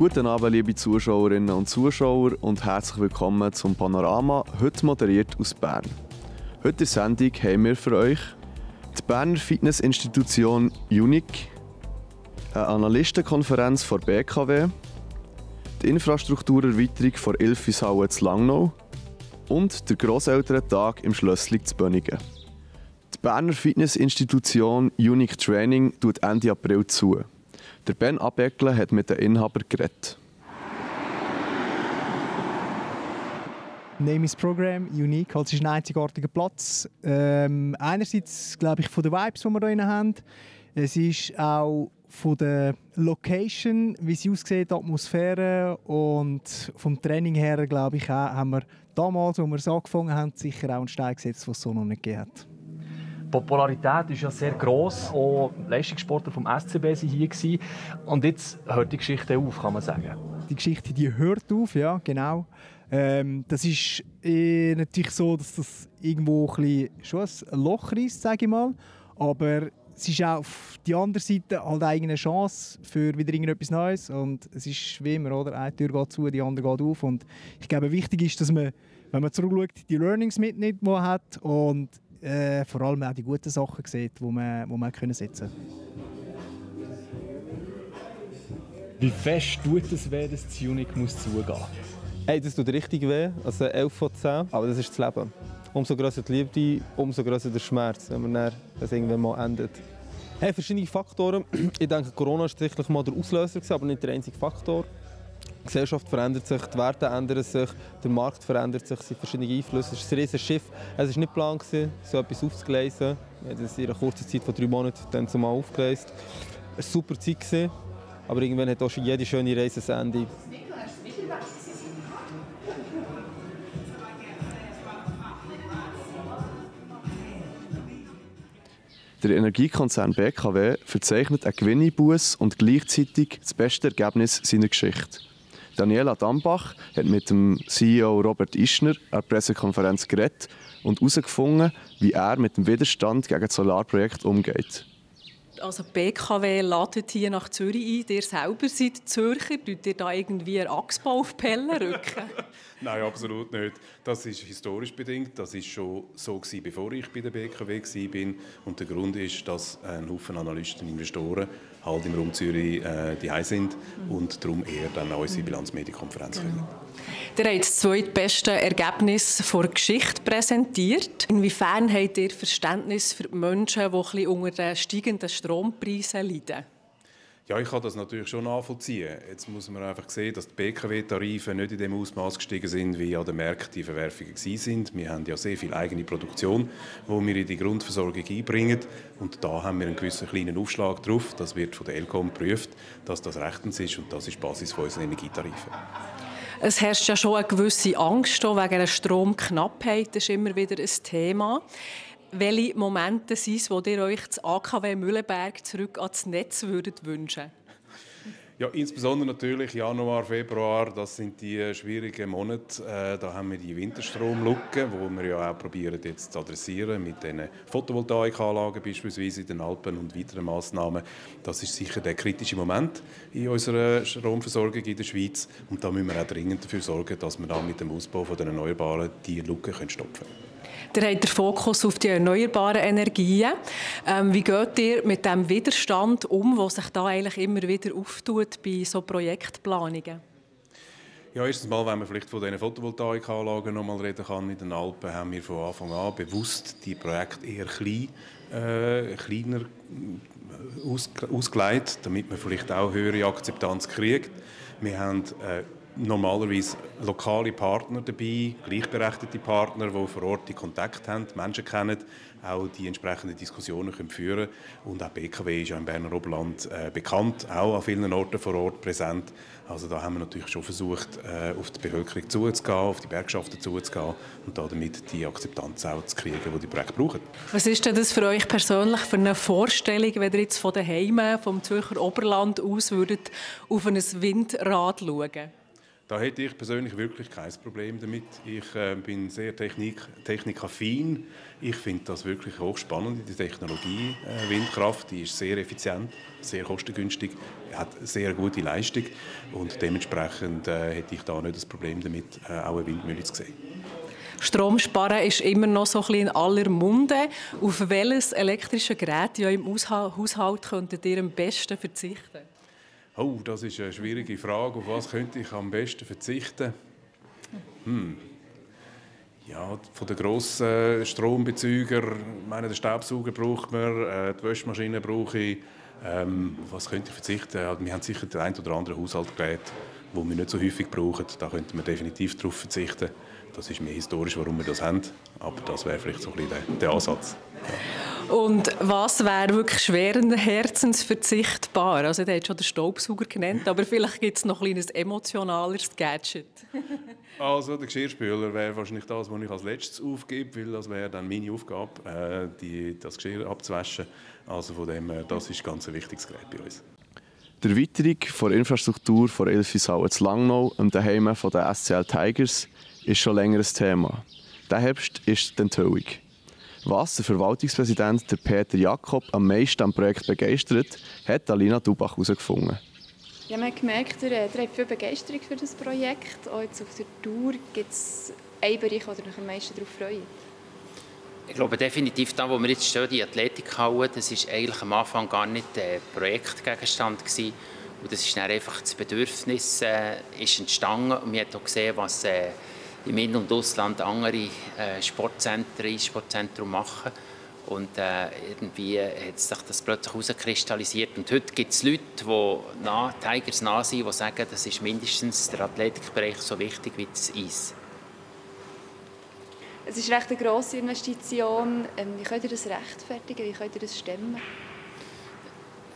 Guten Abend, liebe Zuschauerinnen und Zuschauer, und herzlich willkommen zum Panorama, heute moderiert aus Bern. Heute in der Sendung haben wir für euch die Berner Fitnessinstitution Unique, eine Analystenkonferenz der BKW, die Infrastrukturerweiterung der Ilfishalle zu Langnau und der Grosselterntag im Schlössli zu Bönigen. Die Berner Fitnessinstitution Unique Training tut Ende April zu. Der Ben Abeckle hat mit den Inhabern geredet. Name is Program, Unique. Es ist ein einzigartiger Platz. Einerseits, glaube ich, von den Vibes, die wir hier haben. Es ist auch von der Location, wie sie aussieht, die Atmosphäre, und vom Training her, glaube ich, auch, haben wir damals, als wir es angefangen haben, sicher auch einen Stein gesetzt, den es so noch nicht gegeben hat. Die Popularität ist ja sehr gross. Auch Leistungssportler vom SCB waren hier. Und jetzt hört die Geschichte auf, kann man sagen. Die Geschichte, die hört auf, ja, genau. Das ist natürlich so, dass das irgendwo ein bisschen schon ein Loch reißt, sage ich mal. Aber es ist auch auf der anderen Seite halt eine Chance für wieder irgendetwas Neues. Und es ist wie immer, oder? Eine Tür geht zu, die andere geht auf. Und ich glaube, wichtig ist, dass man, wenn man zurückschaut, die Learnings mitnimmt, die man hat, und vor allem auch die guten Sachen sieht, die man setzen können. Wie fest tut es weh, dass das Unique muss zugehen? Hey, das tut richtig weh, also 11 von 10, aber das ist das Leben. Umso grösser die Liebe, umso grösser der Schmerz, wenn man das irgendwann mal endet. Hey, verschiedene Faktoren. Ich denke, Corona war sicherlich mal der Auslöser, aber nicht der einzige Faktor. Die Gesellschaft verändert sich, die Werte ändern sich, der Markt verändert sich, es sind verschiedene Einflüsse. Es ist ein riesiges Schiff. Es war nicht geplant, so etwas aufzugleisen. Wir haben das in einer kurzen Zeit von 3 Monaten dann zumal aufgeleist. Es war eine super Zeit, aber irgendwann hat auch schon jede schöne Reise ein Ende. Der Energiekonzern BKW verzeichnet einen Gewinneinbuss und gleichzeitig das beste Ergebnis seiner Geschichte. Daniela Dambach hat mit dem CEO Robert Ischner an der Pressekonferenz geredet und herausgefunden, wie er mit dem Widerstand gegen das Solarprojekt umgeht. Also die BKW ladet hier nach Zürich ein. Ihr selber seid Zürcher. Tut ihr da irgendwie einen Achsbau auf die Pelle rücken? Nein, absolut nicht. Das ist historisch bedingt. Das war schon so gewesen, bevor ich bei der BKW war. Und der Grund ist, dass ein Haufen Analysten und Investoren halt im Raum Zürich die sind und darum eher dann an unsere Bilanzmedienkonferenz kommen. Ihr habt das zweitbeste Ergebnis der Geschichte präsentiert. Inwiefern habt ihr Verständnis für die Menschen, die ein bisschen unter den steigenden Strompreisen leiden? Ja, ich kann das natürlich schon nachvollziehen. Jetzt muss man einfach sehen, dass die BKW-Tarife nicht in dem Ausmaß gestiegen sind, wie an den Märkten die Verwerfungen waren. Wir haben ja sehr viel eigene Produktion, die wir in die Grundversorgung einbringen. Und da haben wir einen gewissen kleinen Aufschlag drauf. Das wird von der ElCom geprüft, dass das rechtens ist, und das ist die Basis für unsere Energietarife. Es herrscht ja schon eine gewisse Angst wegen einer Stromknappheit. Das ist immer wieder ein Thema. Welche Momente sind es, wo ihr euch das AKW Mühleberg zurück ans Netz würdet wünschen? Ja, insbesondere natürlich Januar, Februar, das sind die schwierigen Monate. Da haben wir die Winterstromlücke, die wir ja auch probieren jetzt zu adressieren mit den Photovoltaikanlagen beispielsweise in den Alpen und weiteren Massnahmen. Das ist sicher der kritische Moment in unserer Stromversorgung in der Schweiz. Und da müssen wir auch dringend dafür sorgen, dass wir dann mit dem Ausbau der Erneuerbaren diese Lücke stopfen können. Ihr habt den Fokus auf die erneuerbaren Energien. Wie geht ihr mit dem Widerstand um, der sich da eigentlich immer wieder auftut bei so Projektplanungen? Ja, erstens mal, wenn man vielleicht von diesen Photovoltaikanlagen noch mal reden kann in den Alpen, haben wir von Anfang an bewusst die Projekte eher kleiner ausgelegt, damit man vielleicht auch höhere Akzeptanz kriegt. Wir haben normalerweise lokale Partner dabei, gleichberechtigte Partner, die vor Ort die Kontakte haben, die Menschen kennen, auch die entsprechenden Diskussionen führen können. Und auch die BKW ist ja im Berner Oberland bekannt, auch an vielen Orten vor Ort präsent. Also da haben wir natürlich schon versucht, auf die Bevölkerung zuzugehen, auf die Bergschaften zuzugehen und damit die Akzeptanz auch zu kriegen, die die Projekte brauchen. Was ist denn das für euch persönlich für eine Vorstellung, wenn ihr jetzt von daheim, vom Zürcher Oberland aus würdet auf ein Windrad schauen? Da hätte ich persönlich wirklich kein Problem damit. Ich bin sehr technikaffin. Ich finde das wirklich hochspannend, die Technologie Windkraft. Die ist sehr effizient, sehr kostengünstig, hat sehr gute Leistung. Und dementsprechend hätte ich da nicht das Problem damit, auch eine Windmühle zu sehen. Stromsparen ist immer noch so ein bisschen in aller Munde. Auf welches elektrische Gerät in eurem Haushalt könntet ihr am besten verzichten? Oh, das ist eine schwierige Frage. Auf was könnte ich am besten verzichten? Ja, von den grossen Strombezeugern, ich meine, den Staubsauger braucht man, die Waschmaschine brauche ich. Auf was könnte ich verzichten? Wir haben sicher den ein oder anderen Haushaltsgerät, den wir nicht so häufig brauchen. Da könnten wir definitiv darauf verzichten. Das ist mir historisch, warum wir das haben. Aber das wäre vielleicht so ein bisschen der Ansatz. Und was wäre wirklich schweren Herzens verzichtbar? Also, ihr habt schon den Staubsauger genannt, aber vielleicht gibt es noch ein kleines emotionaleres Gadget. Also der Geschirrspüler wäre wahrscheinlich das, was ich als letztes aufgebe, weil das wäre dann meine Aufgabe, das Geschirr abzuwaschen. Also von dem her, das ist ganz ein wichtiges Gerät bei uns. Die Erweiterung der Infrastruktur von Elfisau zu Langnau und daheim der SCL Tigers ist schon länger ein Thema. Der Herbst ist die Enthüllung. Was der Verwaltungspräsident der Peter Jakob am meisten am Projekt begeistert, hat Alina Dubach herausgefunden. Ja, man hat gemerkt, ihr habt viel Begeisterung für das Projekt. Auch jetzt auf der Tour gibt es einen Bereich, wo ihr euch am meisten darauf freut. Ich glaube definitiv, da wo wir jetzt stehen, die Athletikhalle, das ist eigentlich am Anfang gar nicht Projektgegenstand gewesen. Und das ist dann einfach das Bedürfnis ist entstanden. Und wir haben auch gesehen, was im In- und Ausland andere Sportzentren machen. Und irgendwie hat sich das plötzlich herauskristallisiert. Und heute gibt es Leute, die Tigers nah sind, die sagen, das ist mindestens der Athletikbereich so wichtig wie das Eis. Es ist recht eine grosse Investition. Wie könnt ihr das rechtfertigen? Wie könnt ihr das stemmen?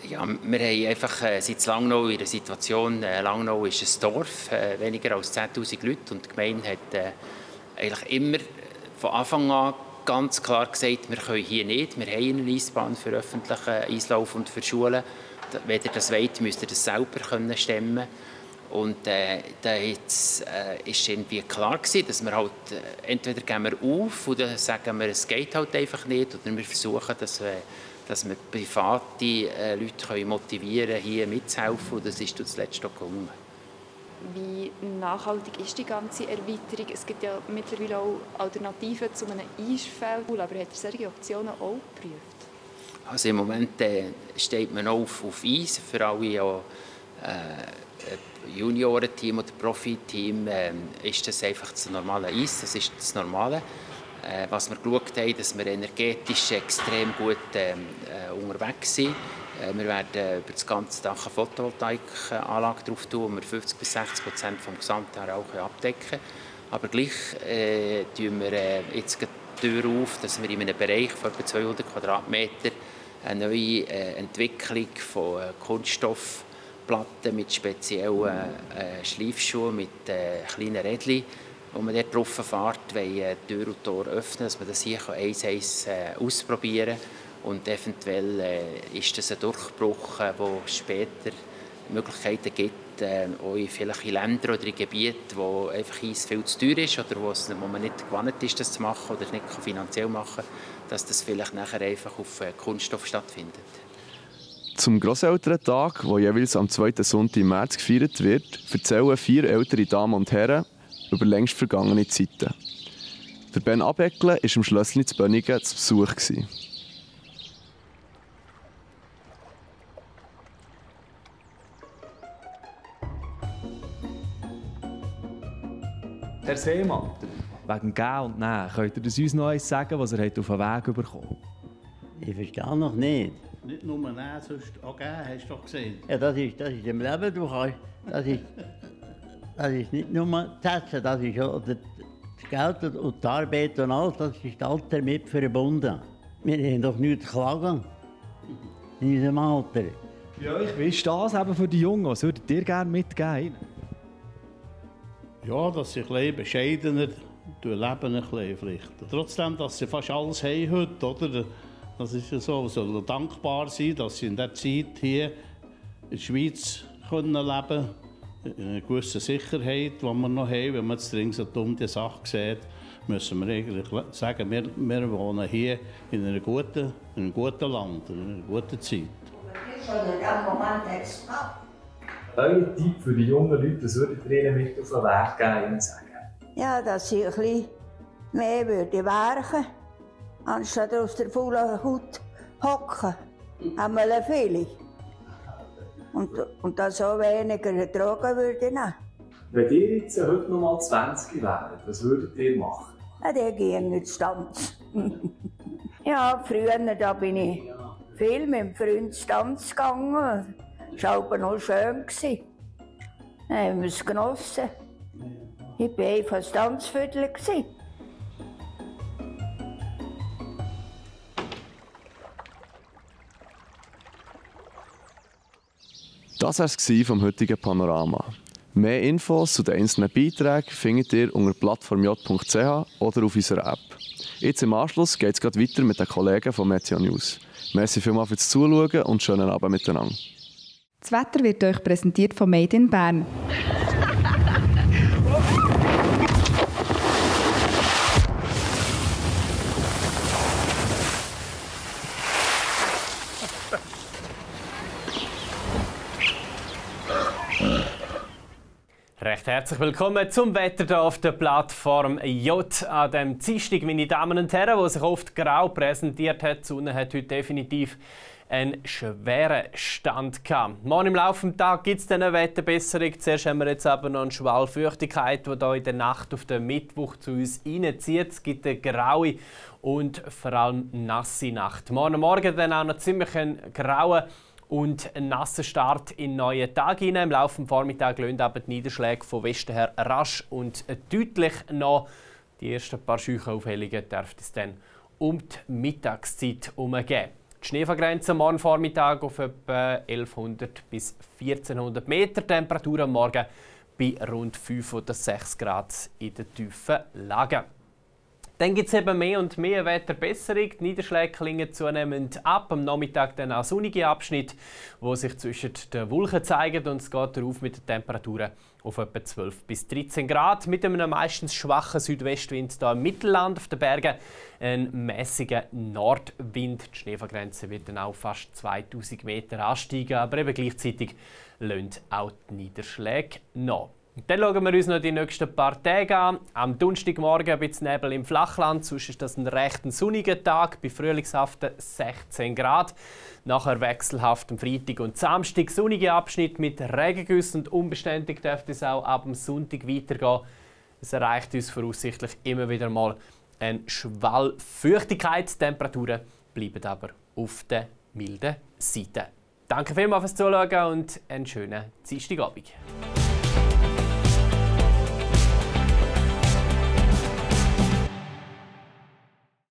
Ja, wir haben einfach seit Langnau in der Situation, Langnau ist ein Dorf, weniger als 10'000 Leute und die Gemeinde hat eigentlich immer von Anfang an ganz klar gesagt, wir können hier nicht, wir haben eine Eisbahn für öffentlichen Eislauf und für Schulen. Wenn ihr das wollt, müsst ihr das selber stemmen. Und da ist irgendwie klar gewesen, dass wir halt, entweder gehen wir auf oder sagen wir, es geht halt einfach nicht, oder wir versuchen, dass wir private Leute motivieren können, hier mitzuhelfen. Und das ist zuletzt auch gelungen. Wie nachhaltig ist die ganze Erweiterung? Es gibt ja mittlerweile auch Alternativen zu einem Eisfeld. Aber hat ihr solche Optionen auch geprüft? Also im Moment steht man auf Eis. Für alle Juniorenteam oder Profiteam ist das einfach das normale Eis. Das ist das Normale. Was wir geschaut haben, dass wir energetisch extrem gut unterwegs sind. Wir werden über das ganze Dach eine Photovoltaikanlage drauf tun, wo wir 50-60% vom Gesamtareal abdecken. Aber gleich tun wir jetzt die Tür auf, dass wir in einem Bereich von etwa 200 Quadratmeter eine neue Entwicklung von Kunststoffplatten mit speziellen Schleifschuhen, mit kleinen Rädchen, wo man dort drauf fährt, Tür und Tor öffnen, dass man das hier 1-1 ausprobieren kann. Und eventuell ist das ein Durchbruch, wo später Möglichkeiten gibt, auch vielleicht in Ländern oder in Gebieten, wo einfach Eis viel zu teuer ist oder wo man nicht gewohnt ist, das zu machen oder nicht finanziell machen kann, dass das vielleicht nachher einfach auf Kunststoff stattfindet. Zum Grosselterntag, der jeweils am 2. Sonntag im März gefeiert wird, erzählen 4 ältere Damen und Herren über längst vergangene Zeiten. Der Ben Abeckle war im Schlössli zu Bönigen zu Besuch. Herr Seemann, wegen Gehen und Nehmen, könnt ihr uns noch eins sagen, was ihr auf den Weg bekommen habt? Ich verstehe noch nicht. Nicht nur nehmen, sonst auch geben, hast du doch gesehen. Ja, das ist im Leben, du kannst, das ist nicht nur das Essen, das ist auch das Geld und die Arbeit und alles, das ist alles damit verbunden. Wir haben doch nichts zu klagen in unserem Alter. Ja, wie ist das eben für die Jungen? Was würdet ihr gerne mitgeben? Ja, dass sie ein bisschen bescheidener leben ein bisschen vielleicht. Trotzdem, dass sie fast alles haben heute, oder? Das ist ja so, sie sollen dankbar sein, dass sie in dieser Zeit hier in der Schweiz leben können eine gewisse Sicherheit, die wir noch haben. Wenn man jetzt ringsum die Sache sieht, müssen wir eigentlich sagen, wir wohnen hier in einem guten Land, in einer guten Zeit. Euer Tipp für die jungen Leute, was würdet ihr ihnen mit auf den Weg geben, ihnen sagen? Ja, dass sie ein bisschen mehr werken, anstatt aus der faulen Haut hocken. Haben wir viele. Und dass auch weniger Drogen würde nehmen. Wenn ihr jetzt heute noch mal 20 wäret, was würdet ihr machen? Ja, die gehen nicht Stanz. Ja, früher da bin ich viel mit dem Freund Stanz gegangen. Das war aber noch schön. Dann haben wir es genossen. Ich war einfach Stanzviertel. Das war es vom heutigen Panorama. Mehr Infos zu den einzelnen Beiträgen findet ihr unter plattformj.ch oder auf unserer App. Jetzt im Anschluss geht es weiter mit den Kollegen von Meteo News. Merci vielmals fürs Zuschauen und schönen Abend miteinander. Das Wetter wird euch präsentiert von Made in Bern. Recht herzlich willkommen zum Wetter hier auf der Plattform J an dem Dienstag, meine Damen und Herren, wo sich oft grau präsentiert hat. Die Sonne hat heute definitiv einen schweren Stand gehabt. Morgen im Laufe des Tages gibt es dann eine Wetterbesserung. Zuerst haben wir jetzt aber noch eine Schwall Feuchtigkeit, die hier in der Nacht auf den Mittwoch zu uns reinzieht. Es gibt eine graue und vor allem nasse Nacht. Morgen dann auch noch ziemlich einen grauen und ein nasser Start in den neuen Tag hinein. Im Laufe des Vormittags lassen aber die Niederschläge von Westen her rasch und deutlich noch. Die ersten paar Scheuchenaufhellungen dürfte es dann um die Mittagszeit herumgeben. Die Schneefallgrenze morgen Vormittag auf etwa 1100 bis 1400 Meter. Temperatur am Morgen bei rund 5 oder 6 Grad in den tiefen Lagen. Dann gibt es eben mehr und mehr Wetterbesserung. Die Niederschläge klingen zunehmend ab. Am Nachmittag dann auch sonnige Abschnitte, die sich zwischen den Wolken zeigen. Und es geht darauf mit den Temperaturen auf etwa 12 bis 13 Grad. Mit einem meistens schwachen Südwestwind hier im Mittelland auf den Bergen. Ein mäßiger Nordwind. Die Schneefallgrenze wird dann auf fast 2000 Meter ansteigen. Aber eben gleichzeitig lassen auch die Niederschläge nach. Dann schauen wir uns noch die nächsten paar Tage an. Am Donnerstagmorgen ein bisschen Nebel im Flachland, sonst ist das ein recht sonniger Tag bei frühlingshaften 16 Grad. Nachher wechselhaft am Freitag und Samstag sonnige Abschnitt mit Regengüssen und unbeständig dürfte es auch ab dem Sonntag weitergehen. Es erreicht uns voraussichtlich immer wieder mal eine Schwall Feuchtigkeit. Die Temperaturen bleiben aber auf der milden Seite. Danke vielmals fürs Zuschauen und einen schönen Dienstagabend.